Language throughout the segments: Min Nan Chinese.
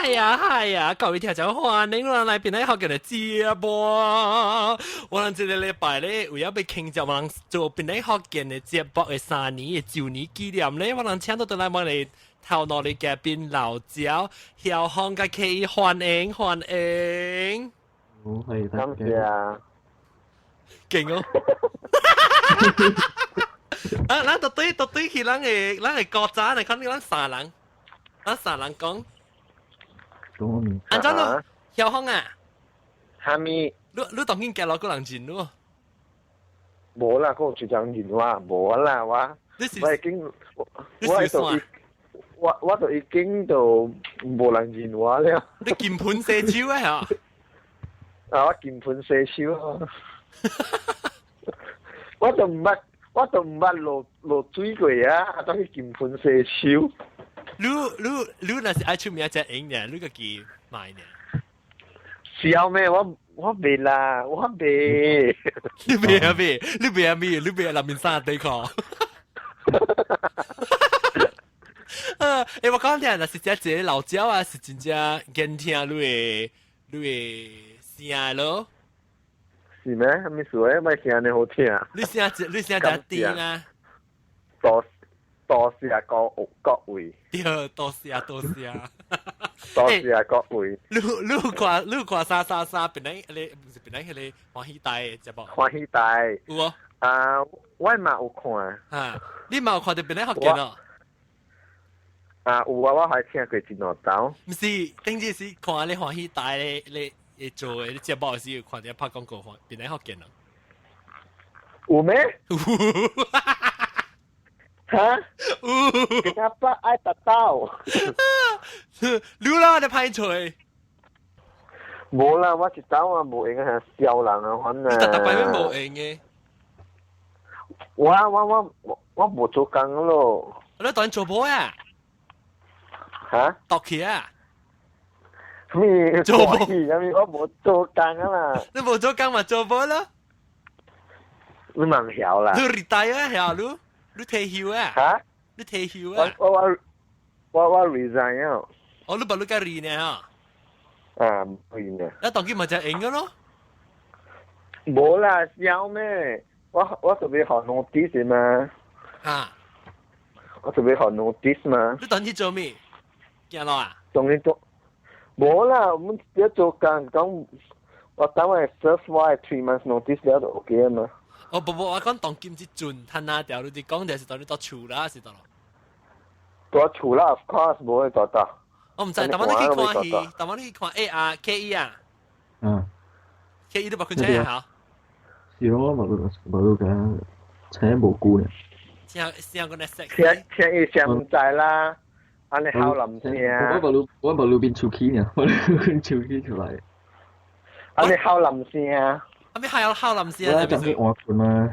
係啊係啊，各位聽眾歡迎咱來邊來學嘅節目。我人這個禮拜咧，為咗要慶祝我人做邊來學嘅節目嘅3年嘅周年紀念咧，我人請到倒來我哋頭腦嘅嘉賓老焦曉峰佮 K 歡迎歡迎。好，係。感謝啊！勁哦！啊，咱到對去咱的國家嚟看，咱三人，咱三人講。講面。按怎咯？曉峰啊？哈咪？你當今行落個人認咯？無啦，講一人認我，無啦我。你是我已經，我就我就已經就無人認我了。你鍵盤射手啊？嚇！啊，我鍵盤射手啊！我就毋捌，我就毋捌落水過啊！當去鍵盤射手。你若是愛出名才用呢？你家己買呢？是咩？我袂啦，我袂。你袂啊袂？你袂啊咩？你袂啊？內面衫底褲。我講聽，若是這一個老焦啊，是真正堅聽你的聲咯。是咩？啥物事誒？咪聲呢好聽。你聲真甜啊！多多謝各位。對，多謝多謝。多謝各位。你有看333本來你毋是本來彼個歡喜台的節目？歡喜台。有無？啊，我嘛有看。哈，你嘛有看著本來福建哦？啊，有啊，我還聽過一兩道。毋是，頂次是看你歡喜台咧咧做的節目時，有看著拍廣告，看本來福建咯。有咩？有。哈？有。給他爸愛達到。你啦，你歹揣。無啦，我一道啊無閒啊，痟人啊，反你逐逐擺欲無閒的。我無做工咯。你當做無啊？哈？讀起啊？咩？做無？啥物？我無做工啊啦。你無做工嘛做無咯？你茫曉啦？你 retire 啊？曉你退休啊？哈？你退休啊？我 resign 啊！哦，你把你個 re 呢？啊，唔會呢。你當佢咪就贏咗咯？無啦，痟咩？我準備學 notice 嘛。哈？我準備學 notice 嘛。你當去做咩？行路啊？當去做。無啦，我們直接做工講，我等下 serve 我 3 months notice 了就 OK 嘛。哦不不，我講當今這陣，趁哪條你哋講就是當你到厝啦，是當咯？到厝啦，of course 無會到到。我毋知，但我你去看戲，但我你去看 A 啊 K E 啊。嗯。 K E 都無困車啊？是咯，無無個車無久呢。聽聽個那識。聽聽伊聲毋知啦，按呢好林聲。我無路邊出去呢，我路出去出來。按呢好林聲。阿咩係有烤林聲？我就去換困嘛。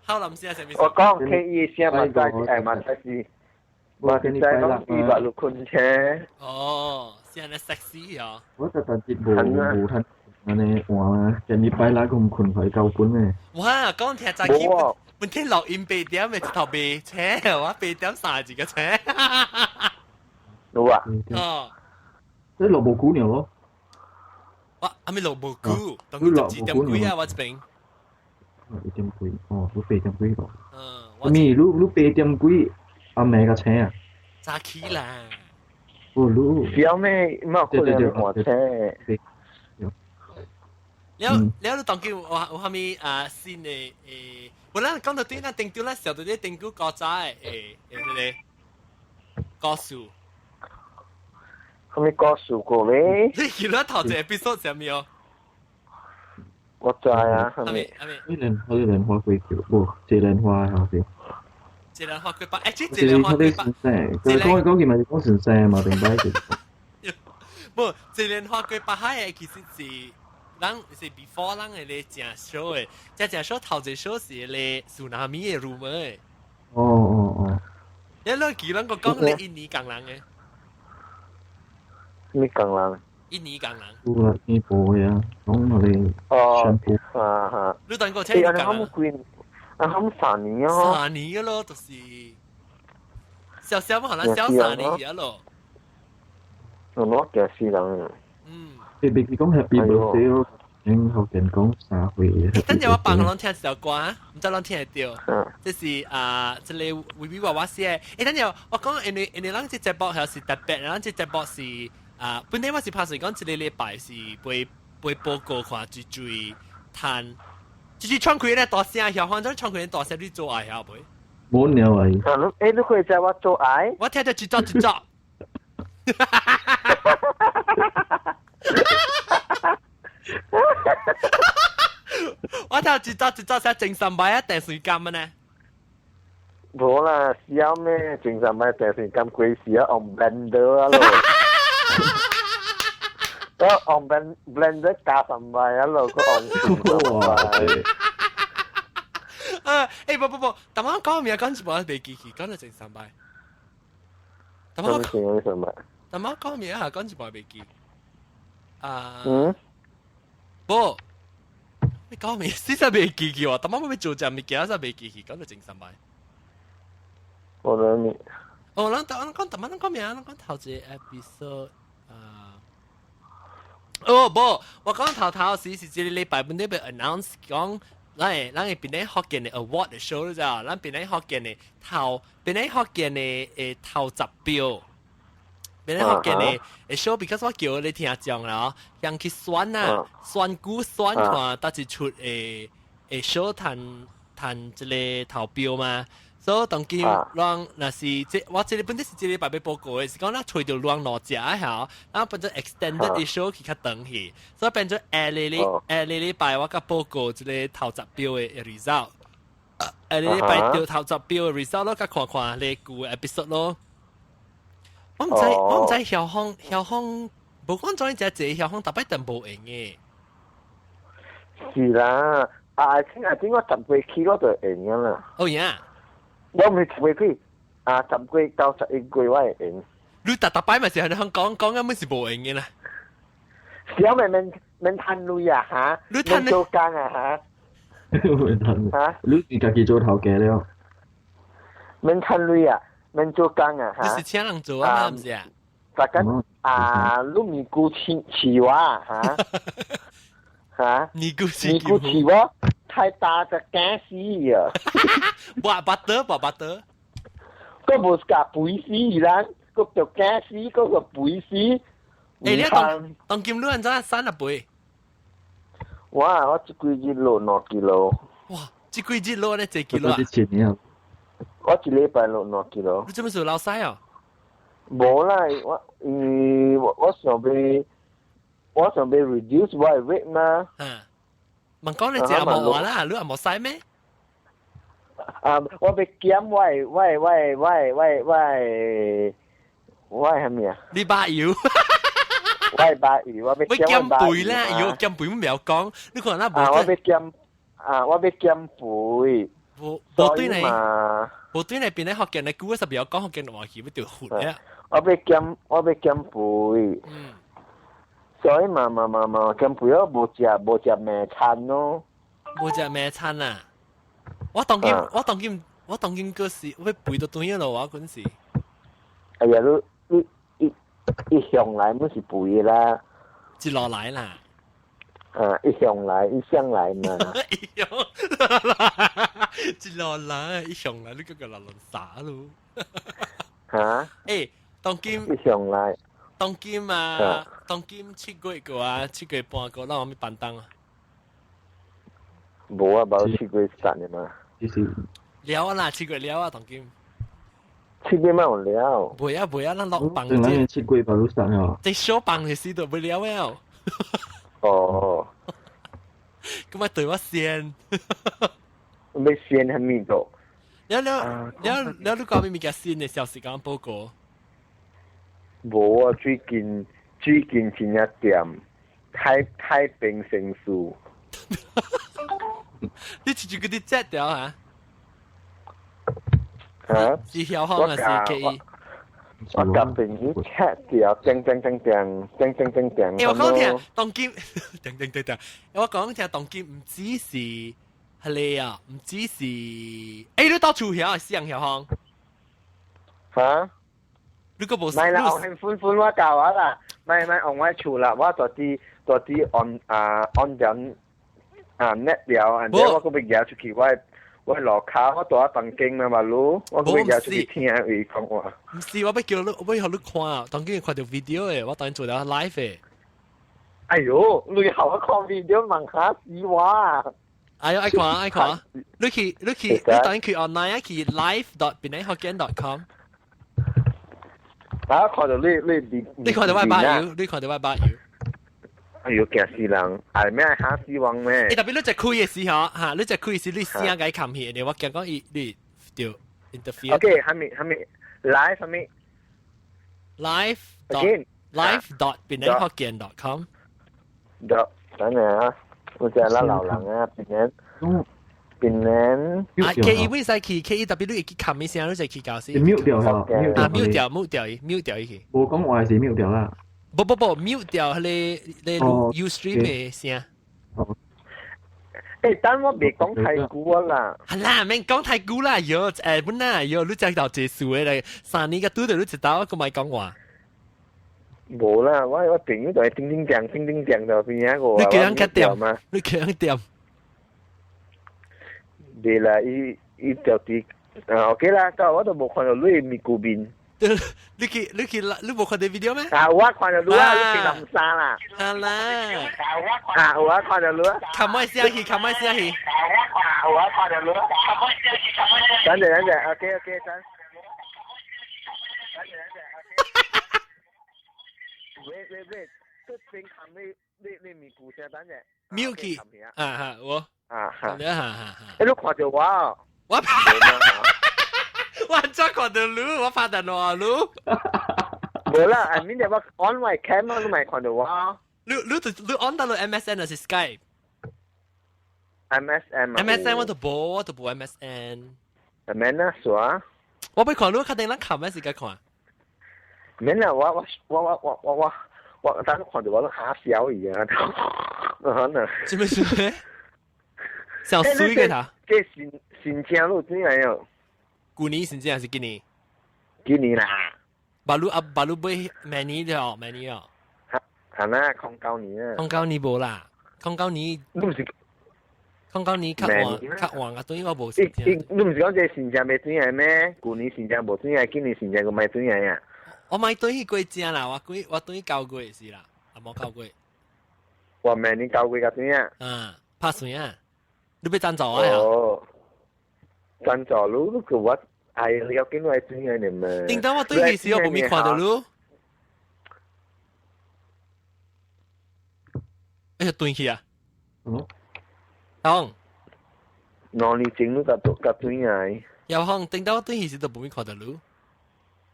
烤林聲啥物？我講 K E 聲嘛知，嘛知是。我知講伊捌路困車。哦，是按呢 sexy 哦。我特特節無無通按呢換啊，今日拜六佢唔困去夠本咩？哇，講聽早起本天錄音8點的一頭未車，我8點30個車。有啊。哦。你落無久了咯？我還沒落無久，當佢10點幾啊，我這邊。 1點幾，哦，你8點幾咯。嗯。咪，你8點幾暗暝個車啊？早起啦。哦，你。小妹，冇可能換車。了了，你當今有啥物啊新的誒？本來講到對，咱頂拄咱小到啲頂久古早的誒，彼個故事。啥物故事過咧？你記得頭一個 episode 啥物哦？我知啊，啥物？啥物？呢蓮花蓮花粿條，無，這蓮花好似。這蓮花粿包，欸，這這蓮花粿包。佢講講佢咪是講先生嘛，定擺是？無，這蓮花粿包海的其實是。咱是 before 咱的咧正 show 的，這正 show 頭一個 show 是咧 tsunami 的 rumor 的。哦哦哦。你你記咱個講咧印尼工人的。咩工人？印尼工人。有啦，印尼呀，講我哋。哦。啊哈。你當過聽印尼工人？啊，他們3年哦。三年咯，就是。小小可能小三年而咯。我驚死人。你別記講 Happy Birthday 咯，用福建講三歲。等陣我放予攏聽一條歌，毋知攏聽會著。這是啊，這個微微娃娃寫。等陣我講，因為咱這節目還是特別，咱這節目是啊，本來我是拍算講一個禮拜是會會報告看最最嘆，就是唱開咧大聲，曉反正唱開咧大聲，你做愛曉袂？冇鳥啊！啊，你可以知我做愛？我聽到一作一作。我聽一作一作寫精神擺啊，電視監呢？無啦，笑咩？精神擺電視監幾時啊？用 blender 啊咯，我用 blender 加神擺啊咯，個用精神擺。啊！不不不，但我講咩講一半袂記去，講到精神擺。但我講，但我講咩啊？講一半袂記。啊。嗯。不，你講咩？實在袂記去喎。但我欲做隻物件，實袂記去，講到精神擺。我諗你。哦，咱咱講，但我講咩啊？咱講頭一個 episode 啊。哦，無，我講頭頭時是這個禮拜本來欲 announce 講。咱會檳城福建的 award 的 show 你知道？咱檳城福建的頭，檳城福建的頭十票，檳城福建的 show，because 我叫你聽眾啦，人去選啊，選舉選看，佗一出show 趁趁這個投票嘛。所以當今讓若是這我這個本身是這禮拜欲報告的，是講咱揣著兩兩隻嚇，然後變做 extended 的 show 去較長去，所以變做下個禮拜我佮報告這個頭十票的 result。下個禮拜著頭十票的 result 咯，佮看看你舊 episode 咯。我毋知曉風曉風，無講怎只濟曉風，逐擺都無閒的。是啦，啊，I think 我10月起我就閒啦。哦呀。我唔係10月起，啊10月到11月我會閒。你逐逐擺嘛是係香講講根本是無閒嘅啦。小妹免免趁鐳啊嚇，你趁做工啊嚇。免趁嚇，你是家己做頭家了。免趁鐳啊，免做工啊嚇。你是請人做啊嘛，毋是啊？大家啊，你咪顧飼飼我啊嚇嚇。你顧飼你顧飼我。太大就驚死啊！哇巴得哇巴得，個無是甲肥死人，個就驚死，個個肥死。你當當今你按怎瘦啊肥？我這幾日落2 kilo。哇！這幾日落呢幾 kilo 啊？我一禮拜落2 kilo。你做咩事老細哦？無啦，我因為我想欲 reduce 我的 weight 嘛。嗯。問講你食無話啦，你也無使咩？啊！我欲減我的啥物啊？你把油？我的把油，我欲減肥啦，油減肥唔曉講，你看那無。啊！我欲減啊！我欲減肥。無無對呢？無對呢？邊咧福建的久是袂曉講福建話去，欲著混咧。我欲減肥。所以嘛嘛嘛嘛，減肥我無食麵餐咯。無食麵餐啊！我當今嗰時，我肥到轉咯，我嗰陣時。哎呀，你一向來毋是肥的啦。一路來啦。啊，一向來，一向來嘛。一向來，一路來，一向來，你個個人啥咯？嚇？當今一向來。當今啊，當今7月個啊，7月半個，咱有咩辦當啊？無啊，無7月三的嘛。了啊啦，七月了啊，當今。7月嘛有了。袂啊袂啊，咱落放啫。7月把路上啊。這小放的時就袂了了。哦。咁啊，對我先。欲先啥物都？了了了了，你講咩物件新的消息講報告？無啊，最近真正掂，太平盛世。你直接嗰啲遮掉啊？嚇？是曉方還是 K E？我共朋友 chat 掉，叮叮叮叮叮叮叮叮。我講聽當今，叮叮叮叮。我講聽當今毋只是係你啊，毋只是。你到厝遐是人曉方？嚇？你個無？唔係啦，我興歡歡我教我啦，唔係唔係，按我厝啦，我到啲到啲按啊按緊啊 net 了，然後我個欲舉出去，我落跤，我蹛佇房間嘛嘛，滷，我個欲舉出去聽伊講話。毋是，我欲叫你，我欲予你看，當今看著 video 的，我當然做了 live 的。哎喲，你予我看 video 問嚇死我啊！哎喲，愛看愛看，你去你去你當然去 online 啊，去 live.penanghokkien.com。啊，看著你你你看著我把腰，你看著我把腰。哎喲，驚死人！係咩嚇死王咩？欸，特別你在開的時候，嚇，你在開的時，你聲該冚起的，我驚講伊你就 interfere。 OK，係咪係咪 live 係咪 live dot live.penanghokkien.com。 dot 等陣啊，我就係啦流人啊，檳城檳城。啊，K E 會使去 K E 特別你會去冚一聲，你就去搞死。 mute 掉嚇啊，mute 掉 mute 掉伊，mute 掉伊去。無講話是 mute 掉啦。不不不，mute 掉彼個 Ustream 的聲。欸，等我未講太久啦。係啦，免講太久啦，喲，本來喲，你只頭結束的咧，3年個拄著你一道，閣莫講話。無啦，我朋友就係叮叮當叮叮當就邊一個。你叫人較掂嗎？你叫人掂。對啦，伊伊就佇啊 OK 啦，到我都無看著你面具面。你去你去你無看著 video 咩？啊，我看著你啊，你是藍衫啦。啊啦。啊，我看著你啊。冚麥聲去，冚麥聲去。啊，我看著你啊。等陣等陣，OK OK，等。等陣等陣，OK。喂喂喂，這邊冚你你你面具聲，等陣。 mute 去。啊哈，我。啊哈。哈哈哈。欸，你看著我。我。我怎看著你？我拍電話你。無啦，I mean 我 on 我 camera 你咪看著我。你你就你 on 到 MSN 還是 Skype？ MSN。 MSN 我都無，我都無 MSN。免啦，傻。我欲看你確定咱冚咩時間看？免啦，我我我我我我我我等看著我都嚇笑伊啊！可能。做咩事？想水給他。這新新正路怎樣喲？舊年是正還是今年？今年啦。巴魯啊，巴魯買明年了，明年哦。係啦，09年啊。空九年無啦，空九年。你毋是？空九年較晚較晚啊，等於我無時間。你毋是講這新正袂轉來咩？舊年新正無轉來，今年新正閣莫轉來啊？我莫轉去過正啦，我幾我轉去9月是啦，啊無9月。我明年9月才轉啊。嗯，拍算啊？你欲贊助我啊？哦，贊助你，你叫我哎，你要緊來轉來呢嘛？頂當我轉去時，我無咪看著你。哎呀，轉去啊！嗯。當。2年前你才才轉來。有可能頂到我轉去時都無咪看著你。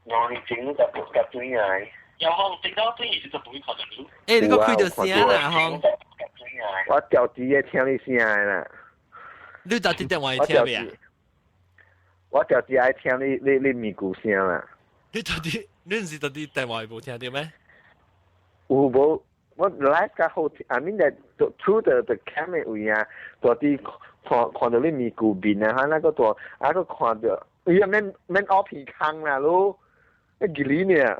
2年前你才才轉來。有可能頂到我轉去時都無咪看著你。欸，你閣開著聲啦，吼！我調佇個聽你聲的啦。你佇電話會聽未啊？我調佇愛聽你你你咪咕聲啦。你到底你毋是佇電話會無聽著咩？有無？我 live 較好聽，I mean that through the camera 位啊，佇看看著你面具面啊，哈那個大啊個看著，哎呀免免烏皮空啦，你，你記你呢？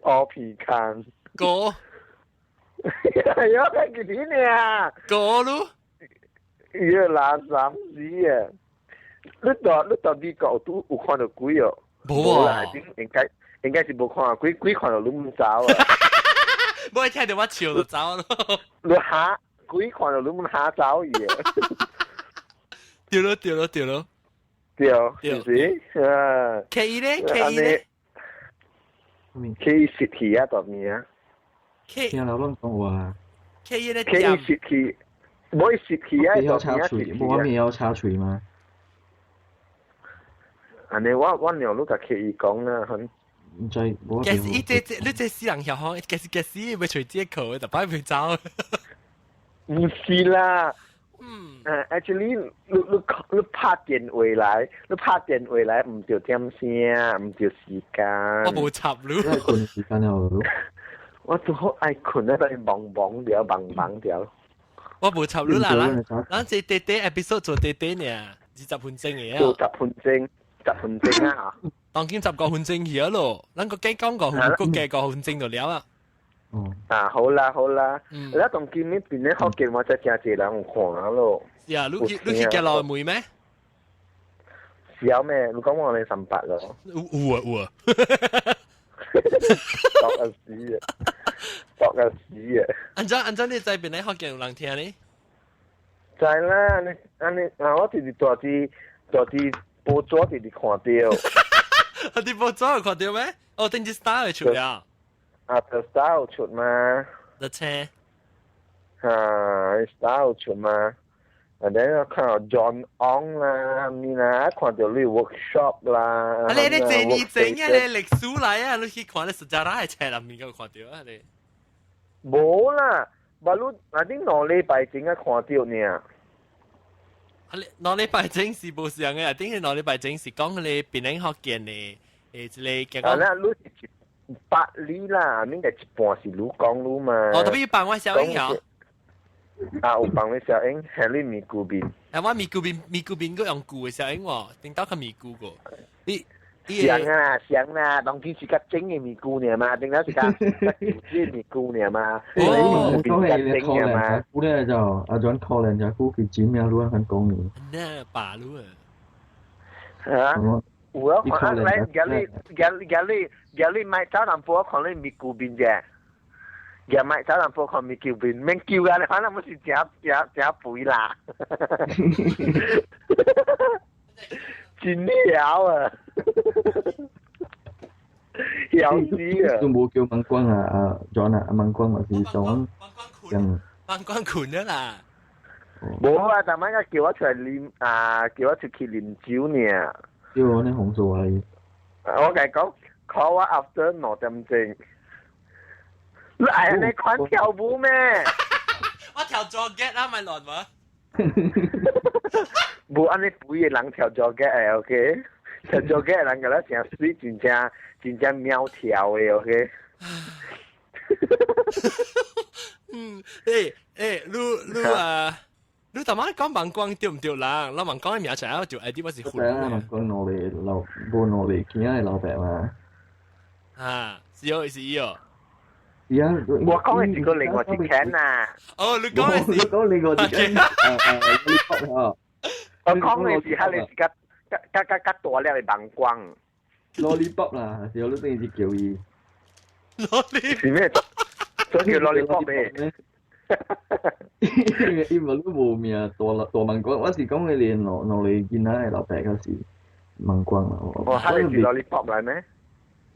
烏皮空。哥。哎呀，記你呢？哥嚕。伊垃圾死啊！你到你到美國都有看著鬼哦？無啊，應該應該是無看鬼，鬼看著攏毋走啊！無聽著我笑就走咯。你嚇鬼看著攏毋嚇走伊啊！對咯對咯對咯，對，是不是？啊 K E 咧 K E 咧，K E 食去啊，大面啊，K 聽老攏講話，K E 咧，K E 食去，無食去啊，要插喙，無我面要插喙嗎？按呢，我我娘攏共 K E 講啦，很。毋知，無其實伊這這你這死人曉吼，其實其實欲揣借口，就擺袂走。毋是啦，嗯，actually，你你你拍電話來，你拍電話來，毋著點聲，毋著時間。我無插你。睏時間了。我拄好愛睏啊，但係忙忙著，忙忙著。我無插你啦啦，咱這短短 episode 做短短爾，20分鐘的啊。做十分鐘， 10分鐘啊！當今10個分鐘去咯，咱個計講個分，個計個分鐘就了啊。哦。啊，好啦好啦，嗯，你當今呢邊咧福建我真誠濟人有看咯。是啊，你去寄落梅咩？是有咩？你講我哋38咯。有有啊有啊。作啊死啊！作啊死啊！按怎按怎你在邊咧福建有人聽呢？知啦，你按呢啊，我直直大啲大啲報紙直直看到。啊，啲報紙有看到咩？哦，頂住 star 會出了。啊，The Star 有出嘛？ The 車。啊，Star 有出嘛？啊，你我看到 John Ong 啦，咩啦，看到你 workshop 啦。啊，你這年整啊，你歷史來啊，你去看你實在哪會冊內面個看到啊你？無啦，無你啊，你2禮拜前啊看到呢。啊，你2禮拜前是無相嘅，頂係2禮拜前是講你檳城福建的，這個啊，那你是100里啦，你個一半是你講你嘛？哦，特別幫我小英曉。啊，有幫你小英，係你咪舊面。啊，我咪舊面，咪舊面閣用舊的小英喎，頂到較咪舊個。你上啊上啦，當天是較整的咪舊爾嘛，頂到是較較舊的咪舊爾嘛。哦，講係你可能估咧就阿 John 可能就估佢剪咩路啊，肯講你。那把路啊。啊？有啊，看啊，來，今日今日今日今日買走淡薄，看你咪舊面啫。日買走淡薄看咪舊面，免救啊！你反正不是真真真肥啦。真了啊！曉死啊！都冇叫孟光啊，阿 John 啊，阿孟光還是想人。孟光困咗啦。冇啊！逐擺個叫我出來啉啊，叫我出去啉酒呢。叫我呢紅數係。我共伊講，call 我 after 2點鐘。你愛按呢款跳舞咩？我跳 joget 啦，咪亂喎。無按呢肥的人跳 joget 的，OK？跳 joget 的人覺得誠媠，真正真正苗條的，OK？嗯，欸，你啊，你頭晚講孟光對唔對人？老孟光的名出來就 ID 我是混。啊，孟光攞嚟老，無攞嚟見的老爸嘛。啊，是哦，是伊哦。而家我講的是個另外一間啊。哦，你講的是，你講另外一間，我講的是，彼個是較較較較大粒的孟光。 Lollipop 啦，是我都等於是叫伊。 Lollipop 是咩？所以叫 lollipop 咩？伊無都無名大大孟光，我是講佢連落落嚟見下的老爸嗰時孟光啦。哦，彼個是 lollipop 來咩？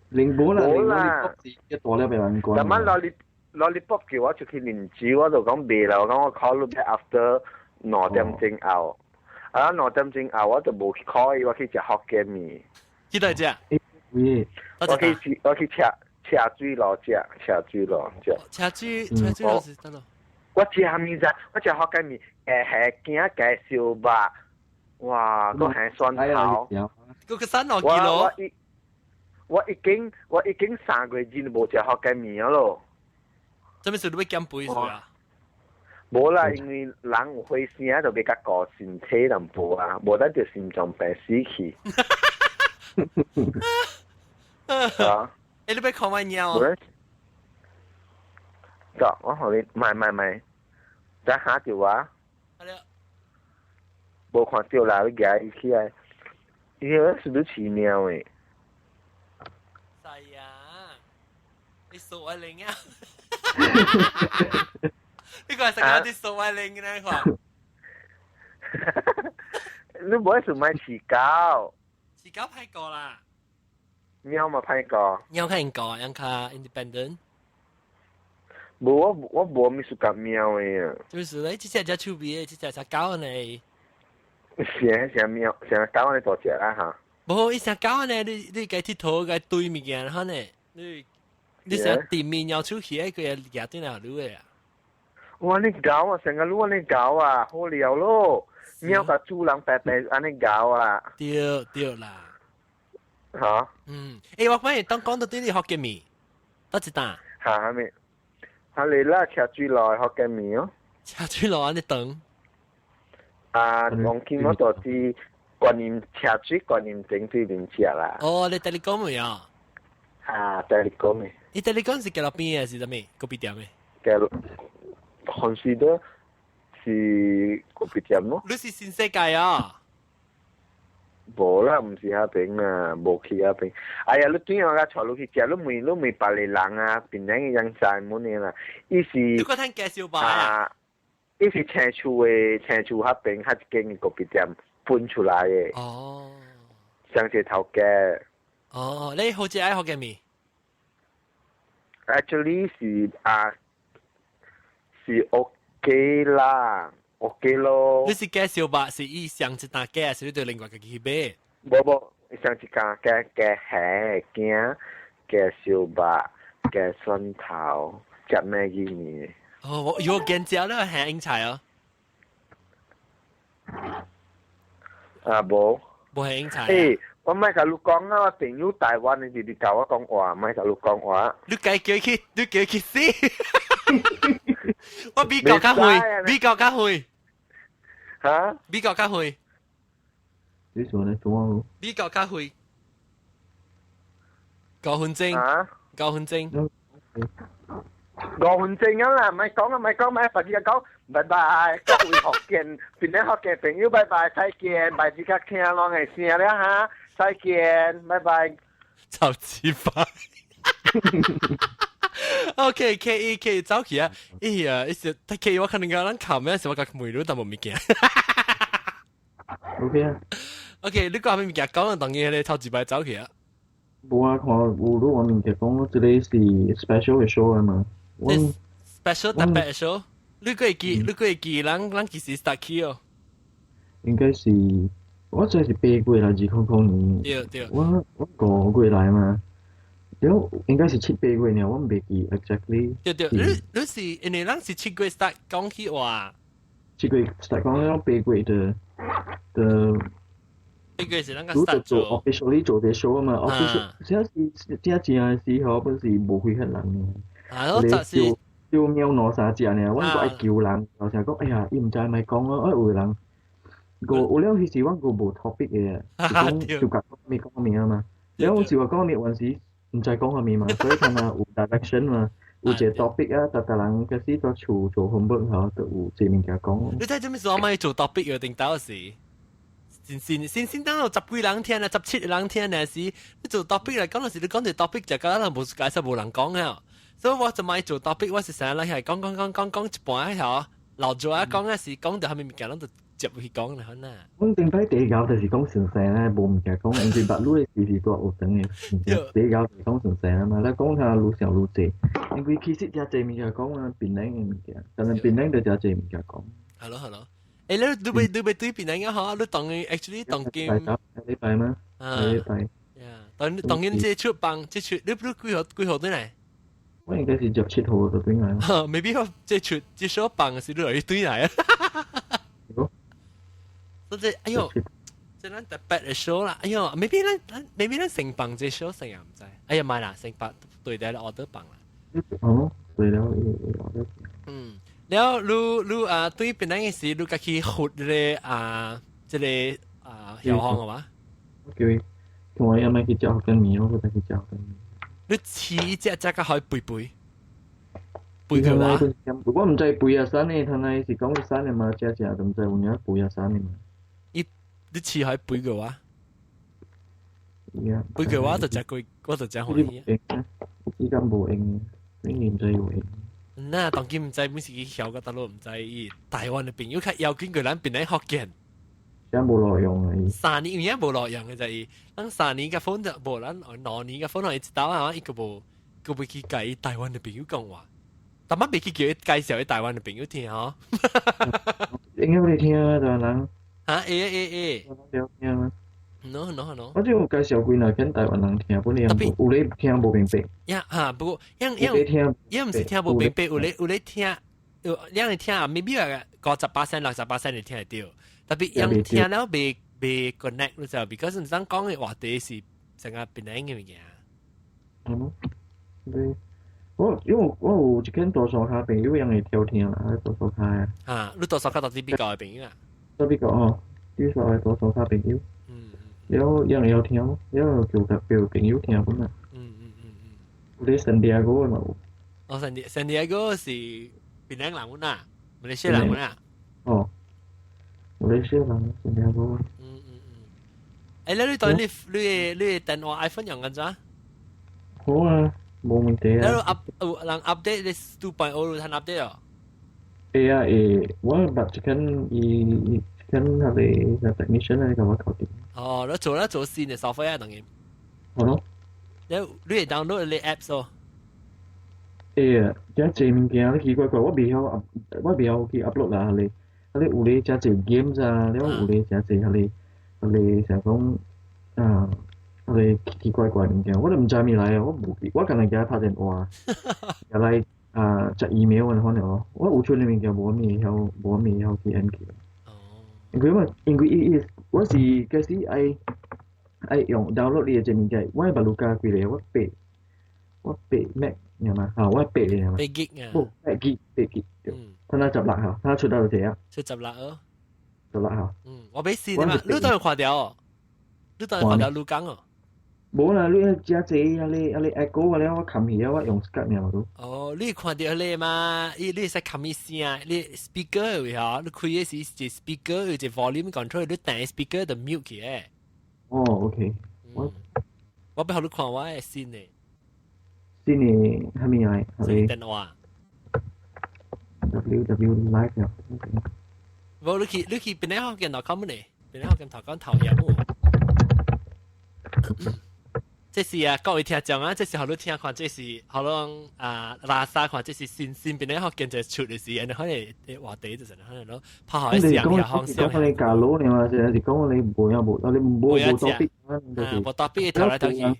零無啦，零 lollipop 是一大粒的孟光。但係 lollipop 叫我出去啉酒，我就講袂啦，我講我 call 你 after 2點鐘後。啊，2點鐘後我就無去 call 伊，我去食福建麵。去佗食？喂，我去車水路食，車水路食。車水路是佗咯？我食物咋？我食福建麵，蝦羹加燒肉，哇，閣還蒜頭。閣個三落幾咯？我已經3個月無食福建麵咯。做咩事你欲減肥是啊？無啦，因為人有火聲就比較顧身體淡薄啊，無咱就心臟病死去。啊！欸，你欲看我貓？得，我予你，買買買，等下著我。無看著啦，你舉伊起來，伊個是不是飼貓的？係啊，你數我零啊！呢個係成日啲數我零嘅呢個。你無愛想買飼狗？飼狗歹過啦。貓嘛歹過。貓較應過，樣較 independent。無我無物事佮貓的啊。就是咧，這隻只趣味的，這隻隻狗呢。是成貓，成狗按呢大隻啊哈。無，伊成狗按呢，你共𨑨迌共堆物件哈呢？你成地面搖出去，佢會舉轉來予你的啊。哇！你搞啊，成個攏按呢搞啊，好料咯。貓共主人白白按呢搞啊。對對啦。嚇？嗯，欸，我反而當講到對你福建麵，佗一擔？嚇咩？哈嚟啦，車水路福建麵哦。車水路按呢長？啊，當今我就是觀音車水觀音頂對面食啦。哦，你大力講未啊？啊，大力講未？你大力講是街路邊嘅是啥物？咖啡店嘅？街路 consider 是咖啡店咯。你是新世界啊？無啦，毋是遐邊啦，無去遐邊。哎呀，你轉我甲帶你去食，你問你問別個人啊，檳城的人知滿的啦。伊是你個聽介紹吧？啊，伊是青厝的，青厝遐邊較一間的咖啡店分出來的。哦。上一頭家。哦，你好似愛福建麵？Actually 是啊，是 OK 啦。OK 咯。你是介紹吧？是伊上一單價，是你對另外家己去買？無無，上一間加加蝦羹、加燒肉、加蒜頭，食咩意麵？哦，我有見食了蝦英菜哦。啊，無。無蝦英菜。欸，我莫共你講啊，我朋友台灣的直直共我講話，莫共你講話。你家叫去，你叫去死！我美國較遠，美國較遠。嚇？美國較遠。你做呢做？美國較遠。5分鐘。啊？5分鐘。 5分鐘啊啦，莫講啊，莫講，莫白日講，拜拜，各位福建，檳城福建朋友，拜拜，再見，拜日較聽攏會聲了哈，再見，拜拜。臭雞巴。OK K E K 走去啊！哎呀，一時 K 我可能講咱靠咩時我甲問你淡薄物件。 OK 啊。 OK，你講啥物物件講，當然咧頭一擺走去啊。無啊，看有你話物件講，這個是 special 的 show 啊嘛。 special 特別的 show，你閣會記？你閣會記？咱咱幾時 start 起哦？應該是我這是8月啦，2000年。對對。我我5月來嘛。對，應該是七八月呢，我毋袂記 exactly。對對，你你是因為咱是7月 start 講起話。 7月 start 講了八月的的。 8月是咱個 start 做 officially 做這 show 啊嘛，official 這是這正的時候，本是無幾個人嘅。啊，我就是就喵兩三隻呢，我閣愛求人，就成講，哎呀，伊毋知莫講咯，哎有人，個有了彼時我閣無 topic 嘅，就講就講咩講咩啊嘛，了有時話講咩有時毋知講啥物嘛，所以看下有 direction 嘛，有一個 topic 啊，逐逐人開始在厝做 homework 吼，就有這物件講。你睇做咩事我咪做 topic 嘅定到時？先先先先等到十幾人聽啊，17個人聽呢時，你做 topic 嚟講，時你講條 topic 就覺得無解釋無人講啊。所以我就咪做 topic，我是成日嚟係講講講講講一半嗬，留住啊講嗰時講到後面物件，攏就接去講啦，可能。阮頂擺第九就是講先生咧，無物件講，因為捌你的時是大學生的，第九就是講先生啊嘛，你講下愈想愈濟，因為其實誠濟物件講啊，檳城的物件，但是檳城就誠濟物件講。係咯係咯，欸，你你欲你欲對檳城啊？嗬，你當 actually 當今禮拜嗎？禮拜。當當今這出幫這出，你你幾號幾號轉來？我應該是17號就轉來。 maybe 我這出這首放是你來轉來啊。所以哎喲，這咱特別的 show 啦，哎喲，maybe 咱咱 maybe 咱成放這 show 成也毋知，哎呀，莫啦，成放對的 order 放啦。哦，對了，order。嗯，了你你啊，對檳城的時，你家去學這個啊，這個啊，曉方好嘛？我叫伊，同我阿媽去食福建麵，我再去食福建麵。你試隻隻個可以背背背佢話？我毋知背啊山的，他那是講山的嘛，食食都毋知有影背啊山的嘛。伊你試可以背佢話？背佢話就食過，我就食歡喜。依家無用，你毋知有用。那當今毋知，本是去曉個大陸毋知，伊台灣的朋友較要緊過咱檳城福建。這無路用啊！ 3年有影無路用嘅就係，咱三年嘅 phone 就無，咱2年嘅 phone 一道啊，伊個無，個袂去共伊台灣的朋友講話，但乜袂去叫伊介紹伊台灣的朋友聽吼。應該會聽啊，台灣人。嚇會會會。了聽啊。 No no no。我只有介紹幾若間台灣人聽，本來有咧聽無明白。呀嚇，不過樣樣，樣毋是聽無明白，有咧有咧聽，有兩個聽，maybe 個58%、68%你聽會著。特別樣聽了袂袂 connect 你知，because 毋當講的話題是成個檳城的物件。嗯，對，我因為我有一間大沙跤朋友樣會調聽啦，大沙跤啊。啊，你大沙跤到底比較的朋友啊？都比較哦，佇於所謂多數較朋友。了人會曉聽，了叫甲叫朋友聽本啊。有咧聖地亞哥嘛有。哦，聖地亞哥是檳城人本啊，馬來西亞人本啊。哦，馬來西亞人聖地亞哥。嗯嗯嗯。欸，你對你你電話 iPhone 用緊咋？好啊，冇問題啊。你 up 有人 update 你 2.0 通 update 哦？會啊會，我捌一間伊一間彼個 technician 來共我搞掂。哦，你做啦做新的 software 當然。好咯。你會 download 你 apps 哦？會啊，遮濟物件你奇怪怪，我袂曉去 upload 啦，彼個，彼個有咧遮濟 games 啊，了有咧遮濟彼個啥講啊，彼個奇奇怪怪物件，我都毋知物來啊，我無記，我干焦共伊拍電話，也來啊食 email 按款爾，我有剩的物件無啥物會曉，無啥物會曉去研究。哦。因為我因為伊伊，我是開始愛愛用 download 伊的這物件，我的 Baluka 幾個，我八 meg 爾嘛，啊，我八個爾嘛。八 gig 啊。無，八 gig 八 gig，對。他那16號，他出到這啊。出十六哦。 16號。嗯，我欲死嘛，你當然看著，你當然看著你講哦。無啦，你遮濟啊你啊你 echo 了，我冚去啊，我用 Skype 爾嘛都。哦，你看著彼個嘛？伊你會使冚伊聲，你 speaker 有嚇，你開的是一 speaker 有一 volume control，你彈 speaker 就 mute 起來。哦，OK，我我欲予你看我的新的。新的啥物來？新電話。 WW Live 啊。無，你去邊個學見頭講呢？邊個學見頭講頭業無？這是啊，各位聽眾啊，這是予你聽看，這是予攏啊拉薩看，這是新新邊個學見就出的是，然後可能話題就是可能咯，拍好一聲又方向。講你假佬你嘛，是講你無影無，你無無 topic 啊，無 topic 頭來頭去。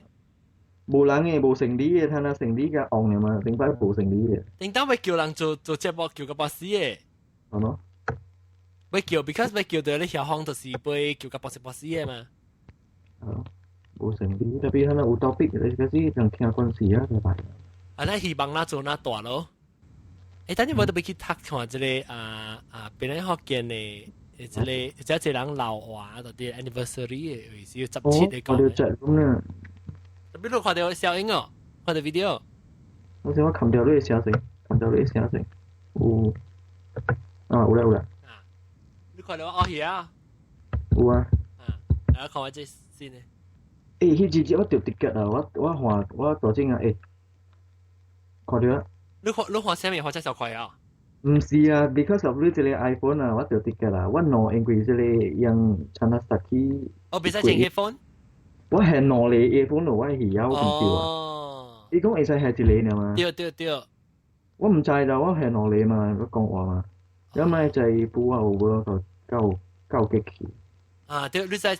無人的無生理的，睇下生理較旺的嘛，頂擺無生理的。頂當欲叫人做做節目，叫個巴士的。係咯。欲叫，because 欲叫到你曉方就是欲叫個巴士巴士的嘛。係無生理，特別可能有 topic，你嗰時人聽關係啊，就係。啊，咱希望咱做那大咯。欸，等陣我特別去讀看這個啊啊，別人福建的，這個這這人老話，到底 anniversary 的，是有17的講。我就咁啦。特別你看著小英哦，看著 video。我想我冚掉你的聲聲，冚掉你的聲聲，有啊，有啦有啦。啊，你看著我哦啊？有啊。啊，啊，看我這新的。欸，彼一日我著 ticket 啊，我看我大正啊，欸，看著啊。你看啥物？看這小塊啊？毋是啊，because of 你這個 iPhone 啊，我著 ticket 啊，我兩因為這個用 Chana Saki。哦，袂使穿 headphone。我係兩個 earphone 咯，我係曉唔對啊。伊講會使係一個爾嘛？對對對。我毋知啦，我係兩個嘛，我講話嘛。了咪在補啊有無就夠夠結去。啊對，你使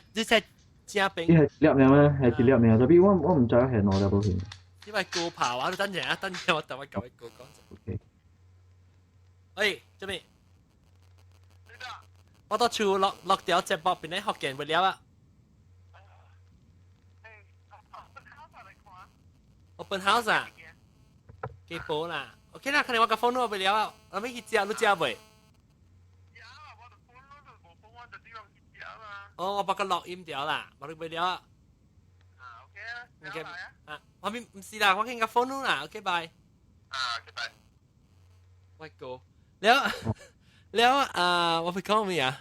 正邊。伊係一粒爾嗎？係一粒爾，特別我毋知係兩粒無去。因為高跑啊！你等陣啊，等陣我等我搞一個講。 OK。喂，做咩？我到厝落落掉節目，邊咧福建不了啊？Open house 啊？幾波啦？OK 啦，可能我個 phone 我不了啊，我欲去食，你食未？哦，我把個錄音掉啦，我你不了啊。OK 啊，我咪唔是啦，我傾個 phone 啦，OK bye。啊，OK bye。喂哥，了了啊，我欲講咩啊？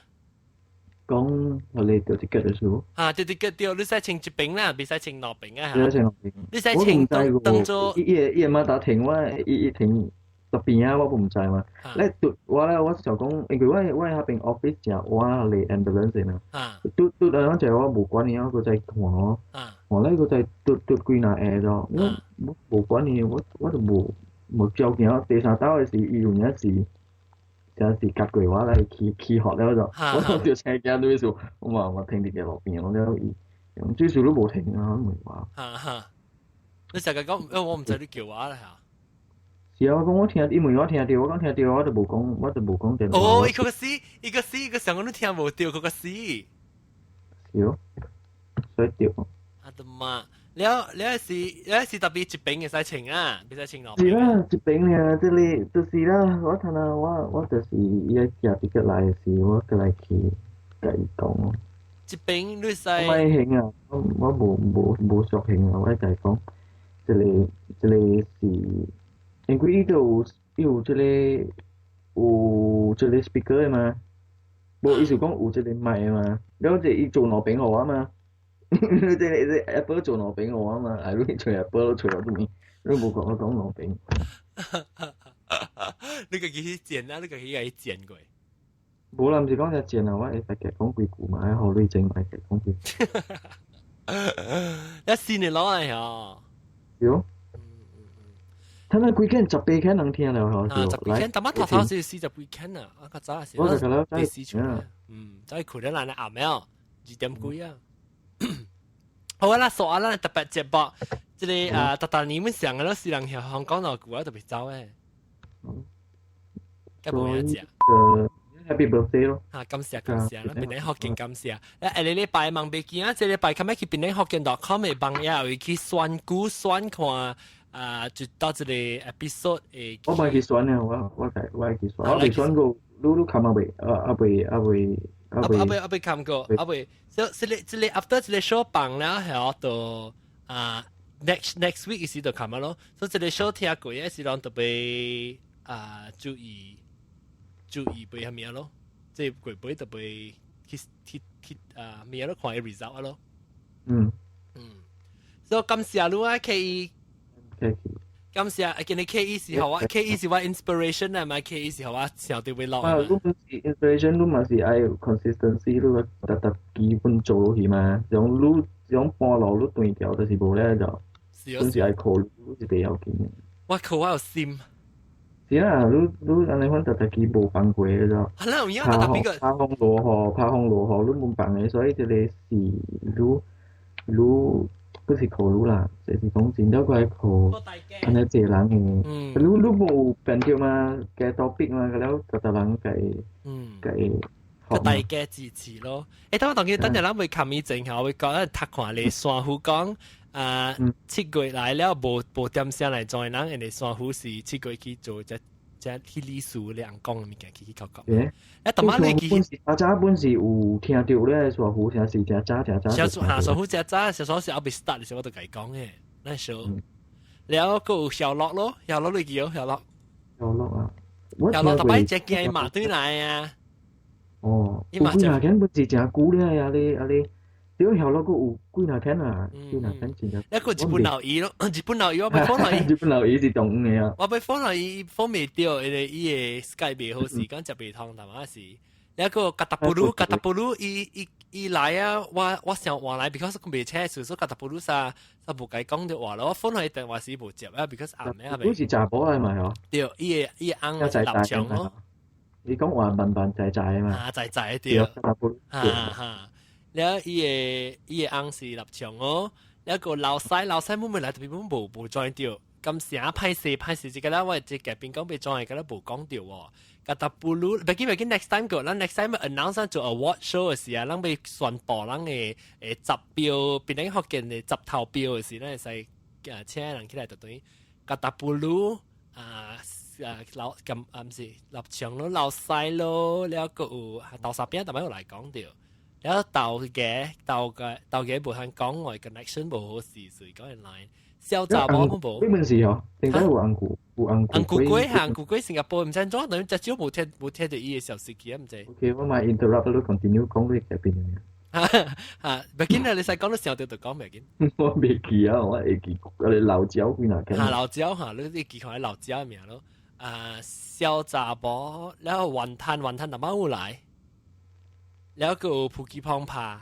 講我哋著 ticket 的時候。啊，對對對對，你使穿一邊啦，袂使穿兩邊啊。袂使穿兩邊。你使穿當當做。伊伊媽打停我，伊伊停特邊啊，我毋知嘛。咧拄我咧，我想講，因為我彼邊 office 食我嚟 ambulance 嘛。拄拄來講就我無管伊，我閣再看咯。看咧閣再拄拄幾若下咯，我無管伊，我就無無照鏡。第三道的時，伊有影是。真是夾過我來起起學了就，我就車鏡對數，我嘛我停佇個路邊，我了伊，最少都無停啊，唔話。哈哈，你成日講，因為我毋知你叫我啦嚇。是啊，我講我聽，因為我聽著，我講聽著，我就無講，我就無講電話。哦，伊個死，伊個死，伊個想講你聽無著，佢個死。是哦，所以對。啊的媽！了了是了是特別一邊會使穿啊，袂使穿兩邊。是啦，一邊啊，這裡就是啦。我睇下我就是伊個寄啲過來的時，我過來去。共伊講咯。這邊你使我咪興啊！我無熟興啊！我共伊講，這個是，因為伊都有這個 speaker 的嘛，無意思講有這個麥的嘛，了這伊做兩邊予我嘛，這個 Apple 做兩邊予我嘛，啊你揣 Apple 揣到啥物？你無講我講兩邊。你家己去剪啊！你家己去剪過。無啦，毋是講只剪啊，我會使講幾句嘛，予你整嘛，講幾句。一新年攞嚟嗬。對。睇下幾間18間人聽了嗬。啊，18間，但係頭頭是40幾間啊，啊較早是。我就覺得第四出來。嗯，再看得難暗暝2點幾啊。好啦，說啊，咱特別節目，這個啊，特特你們上個咯，是人響香港度久啊，特別走誒。該無嘢食。 Happy birthday 咯！啊，感謝感謝，咱檳城福建感謝。下個禮拜望袂記啊，這禮拜較欲去檳城福建 .com 的網頁會去選股選看啊，就到這個 episode 會。我袂去選啊，我去選，我未選過，你看啊未？啊啊未啊未啊未啊未看過，啊未。所以這個 after 這個 show 放了後，就啊 next week 時就看啊咯。所以這個 show 聽過的時陣特別啊注意。注意背下面咯，即係鬼背特別去啊咩咯，看 result 咯。所以感謝你啊，K E。感謝，今日 K E 是予我，K E 是我 inspiration 啊嘛，K E 是予我想到會落。啊，你毋是 inspiration，你嘛是愛 consistency，你逐逐基本做落去嘛。像你像半路你斷掉，就是無咧就，本是愛靠你是袂要緊的。我靠，我有心。是啦，你按呢款逐逐支無放過的就。係啦，有影特別個。拍風落雨，拍風落雨，你無放的，所以這個是你不是靠你啦，就是講真正愛靠按呢濟人的。你無變著嘛，加 topic 嘛，了逐逐人共共。個大家支持咯。欸，等我當佢等陣咱會看伊前後，會講讀看咧，山虎講啊，7月來了無點聲來 join 人，因為山虎是7月去做只只去理事兩講的物件去去講講。欸，欸，逐擺你記。阿早本是有聽著咧，山虎聲是誠早誠早。小哈，山虎誠早，小時是後邊 start 的時候我都共伊講的，那時候。了閣有小樂咯，小樂你記哦，小樂。小樂啊，小樂逐擺只驚伊馬對來啊。哦，有幾若間本是誠久了啊！你啊你，對小樂閣有幾若間啊？幾若間真正。一個日本老姨咯，日本老姨我欲 follow 伊。日本老姨是中午的啊。我欲 follow 伊，follow 袂著，因為伊的 Skype 袂好勢，講接袂通，淡仔是。一個格達布魯，格達布魯，伊來啊！我想換來，because 佢袂車，所以格達布魯啥啥無共伊講著話咯。我 phone 伊電話時無接啊，because 暗暝啊未。佢是查某來嘛？嗬。對，伊的翁是立場咯。你講話慢慢仔仔嘛？啊，仔仔對。哈哈，了伊的翁是立場哦。了個老細老細妹妹來特別無 join 著，咁成歹勢歹勢，這個啦，我這嘉賓講欲 join，個啦無講著喎。格達布魯，別緊別緊，next time 個，咱 next time announce 做 award show 的時啊，咱欲宣布咱的十票，檳城福建的十頭票的時，咱會使啊請人起來就等於格達布魯啊啊老咁啊毋是立場咯，老細咯，了閣有豆沙餅，逐擺有來講著，了豆嘅豆嘅豆嘅無通講，我 connection 無好勢，所以講 line。小查某無。呢本是哦，點解有紅菇？有紅紅菇粿嚇，紅菇粿新加坡毋知怎，等於隻少無聽著伊的消息去，毋知。 OK，我嘛 interrupt 你 continue 講你這邊嘅。嚇，袂緊啦，你使講你想著就講袂緊。我袂記啊，我會記嗰個老椒幾若間。嚇，老椒嚇，你記看老椒名咯。啊，小查某，然後雲吞雲吞淡仔有來，然後閣有普吉碰拍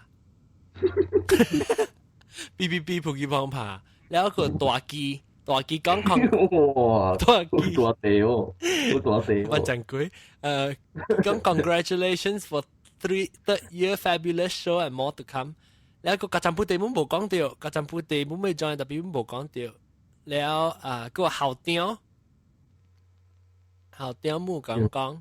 ，B B B 普吉碰拍。然後個大機大機講講，哇，大機大地哦，好大地。我真鬼，講 congratulations for third year fabulous show and more to come。然後個家陣布地本無講著，家陣布地本未 join 特別無講著。了啊，個校長，校長冇講講。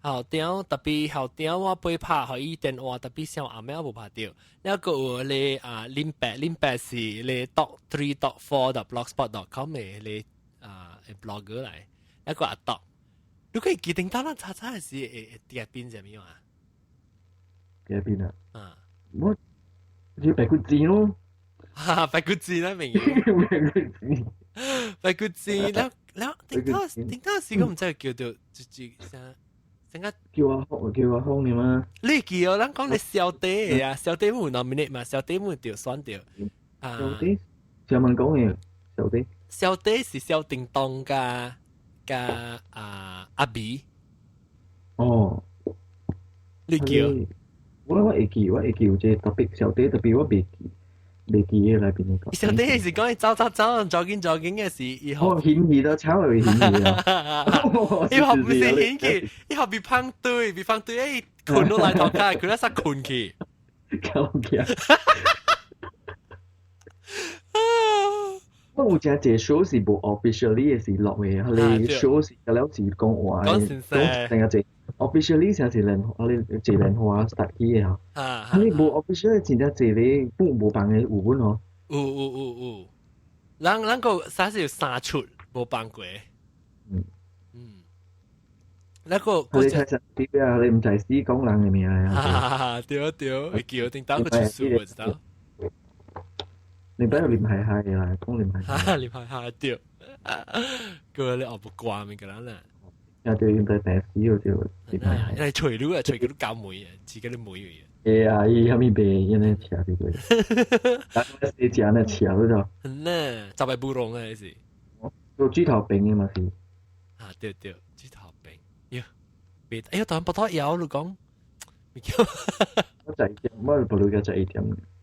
校長特別校長我被拍予伊電話，特別上暗暝無拍著。了閣有咧啊林伯林伯是咧 dot3.4.blogspot.com 的咧啊 blogger 來，一個阿篤。你可以記定到咱查查的時會會變啥物啊？嘅邊啊？我似白骨精咯。哈，白骨精啦，明。白骨精。白骨精，了了，頂頭頂頭時我毋知叫做就啥，成個叫阿康，叫阿康嘅嘛？你記哦，咱講你小弟啊，小弟有 nominate 嘛？小弟有著選著。啊。小弟，上問講嘅小弟。小弟是蕭叮當加加啊阿比。哦。你記？我會記，我會記有這個特別小弟，特別我袂記。袂記得內邊個。小弟是講伊走走走，走緊走緊嘅時，伊哦，顯示都炒會顯示啊！伊學毋是顯示，伊學被放對，被放對，欸，睏落來頭殼，佢咧塞睏去。搞嘅。我有真濟 show 是無 officially 嘅是落嘅，佢哋 show 是個了是講話嘅，講成個濟 officially 成是蓮，啊你濟蓮花 start 起嘅吼。啊！你無 officially 真正濟咧，不無放嘅有本哦。有有有有，咱咱個啥是有三出無放過。嗯嗯，那個你睇實啲啊！你毋知死講人嘅名啊！對對，會叫頂當個出事我知道。你不要連係係啦，講連係。哈，連係係對。個你學不慣咪個啦啦。啊對，應該病死咗就連係係。係隨你啊，隨佢都教妹啊，自己都妹嘅。會啊，伊啥物病，因咧吃啲過。但係食呢吃咗就。呢，就係布隆啊，是。做豬頭餅嘅嘛是。啊對對，豬頭餅。喲，別，哎呀，當不多搖你講。我就一點，我不如個就一點。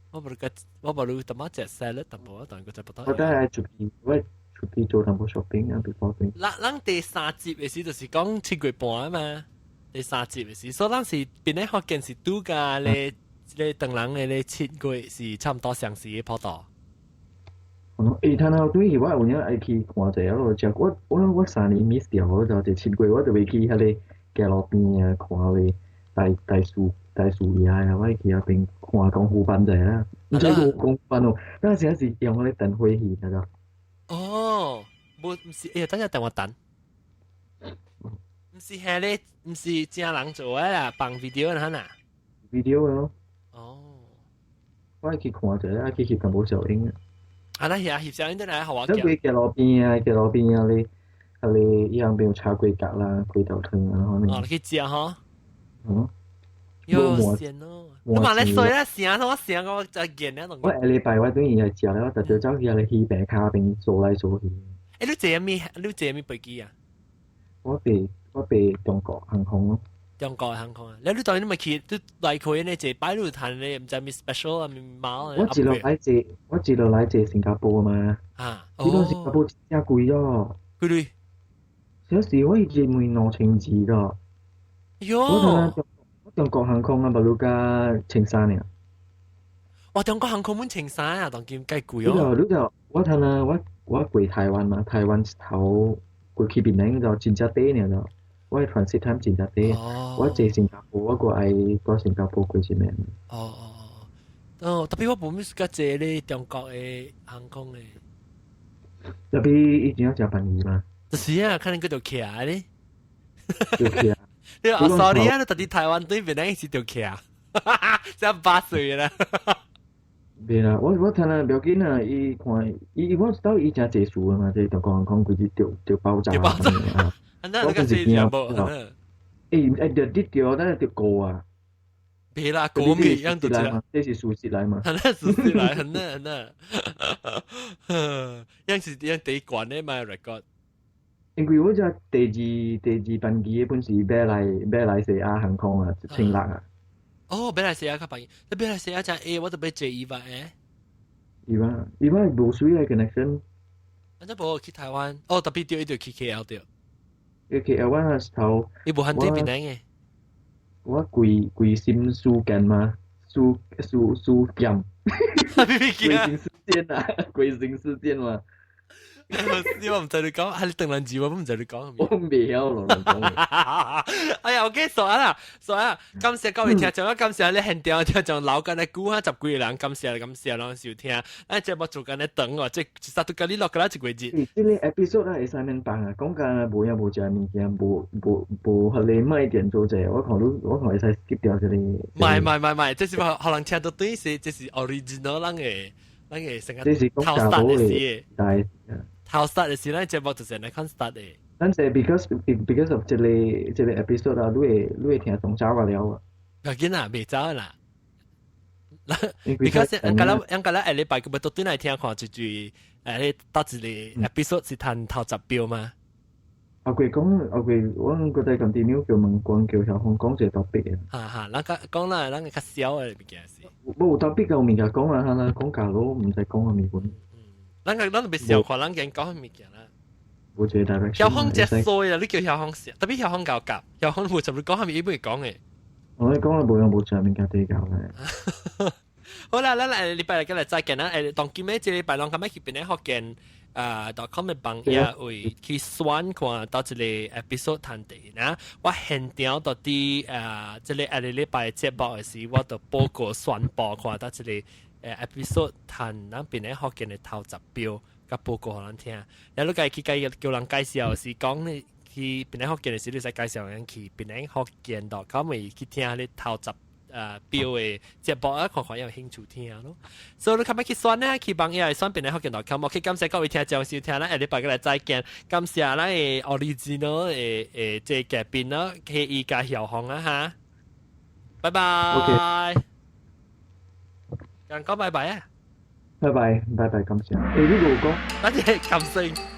我無個，我無你淡薄食 salad 淡薄，但個食不多。我等下出去，我出去做淡薄 shopping 啊，before 邊。咱咱第三集嘅時就是講7月半啊嘛，第三集嘅時，所以咱是邊咧福建是拄甲咧咧唐人嘅咧七月是差唔多相似嘅跑道。欸，頭頭對我有影愛去看者咯，食我我我3年 miss 掉，我就七月我就袂去彼个街路邊啊，看彼大大樹大樹爺啊，我去遐邊看功夫班者啦，毋知有功夫班哦，那時是用彼個燈火戲，那個。哦，無毋是，哎呀，等下等我等。毋是遐咧，毋是正人做的啦，放 video 啦呐。 video 咯。哦。我愛去看者，愛去翕淡薄小影。啊，那遐翕相影得來好我。這規街路邊啊，街路邊啊，你啊你伊樣邊有炒粿角啦、粿條湯啊，哦，你去食吼。嗯。喲，鮮咯！你嘛咧衰啦，成我成個就見咧。我下禮拜我等於係食了，我特別走去遐個魚餅跤邊坐來坐去。欸，你坐咩？你坐咩飛機啊？我飛中國航空咯。中國航空啊！你你當然你咪去，你來去呢？坐擺路談咧，毋知咩 special 啊，咩貓。我一路來坐，我一路來坐新加坡嘛。啊！哦。新加坡真貴哦。幾鐳？小時我一問2200咯。喲。中國航空啊，無如加1300爾。哇！中國航空滿1300啊，當今計貴哦。你就我睇啊，我我過台灣嘛，台灣頭過去檳城就真正短爾就，我 transit time 真正短。我坐新加坡，我過愛過新加坡過一暝。哦哦哦，哦，特別我無咩時間坐咧中國的航空的。特別伊真正誠便宜嘛。就是啊，可能佢就徛咧。就徛。你話 sorry 啊，你特別台灣對面那是就徛，才8歲啦。袂啦，我我聽啦，不要緊啦，伊看伊我知道伊誠濟事啊嘛，這中國航空規日著著爆炸啊。我真是驚。欸欸，著跌著，咱著過啊。別啦，過咩樣都來嘛，這是事實來嘛。那事實來，很那很那，樣是樣第一關的嘛 record。因為我這第二班機的本是馬來西亞航空啊，1600啊。哦，馬來西亞較便宜，你馬來西亞真會，我都欲坐伊吧誒。伊吧，伊吧無水的 connection。反正無去台灣，哦，特別對伊就去 KL 對。去 KL 我那時頭。伊無限對檳城的。我規規心事件嘛，事事事件。歸心似箭啊，歸心似箭嘛。你我毋知你講，係你鄧蘭字我唔知你講。我未曉咯，講。哎呀，OK，煞啦，煞啦，感謝各位聽眾，感謝你現場聽眾留緊咧久哈十幾個人，感謝感謝攏收聽。咱節目做緊咧長哦，這實都跟你錄緊一個月。這個 episode 啊，會使免放啊，講緊無影無食物件，無無無予你賣點做者，我看你我看會使 skip 掉這個。唔係唔係唔係，這是予人聽到對是，這是 original 咱的咱的成個頭 start 的時，頭 start 的時，咱節目就是來看 start 的。咱是 because of 這個 episode 啊，你會聽總走個了啊。不要緊啦，袂走啦。because 應該啦，下禮拜佢咪都轉來聽看一句，你到一個 episode 是談頭十標嗎？阿貴講，阿貴，我覺得 continue 叫問關叫曉峰講一個 topic 嘅。哈哈，咱較講啦，咱較小的物件是。無 topic 嘅物件講啊，哈啦，講假咯，毋使講嘅物件。咱個咱特別小看咱講講物件啦。無一個 direction。曉峰只衰啦，你叫曉峰食，特別曉峰搞夾，曉峰無什麼講，係咪伊會講嘅？我講啦，無用無食物件比較咧。好啦，咱來禮拜日來再見啦。當今日這禮拜攏咁去邊咧福建啊，.com 的網頁位去選看到這個 episode 談題啦。我現場到底啊，這個下個禮拜節目的時，我就報告宣布看到這個episode 談咱邊咧福建的頭十標，佮報告予人聽。然後你家去叫人介紹是講你去邊咧福建的時，你使介紹人去邊咧福建 .com 去聽你頭十標的節目啊，看看有興趣聽咯。所以你較欲去選呢，去網頁選邊咧福建 .com。OK，感謝各位聽眾收聽啦，下禮拜過來再見。感謝咱的 original 的這個嘉賓咯，去伊加曉峰啊哈。拜拜。人講拜拜啊！拜拜拜拜，感謝。你有講？多謝感謝。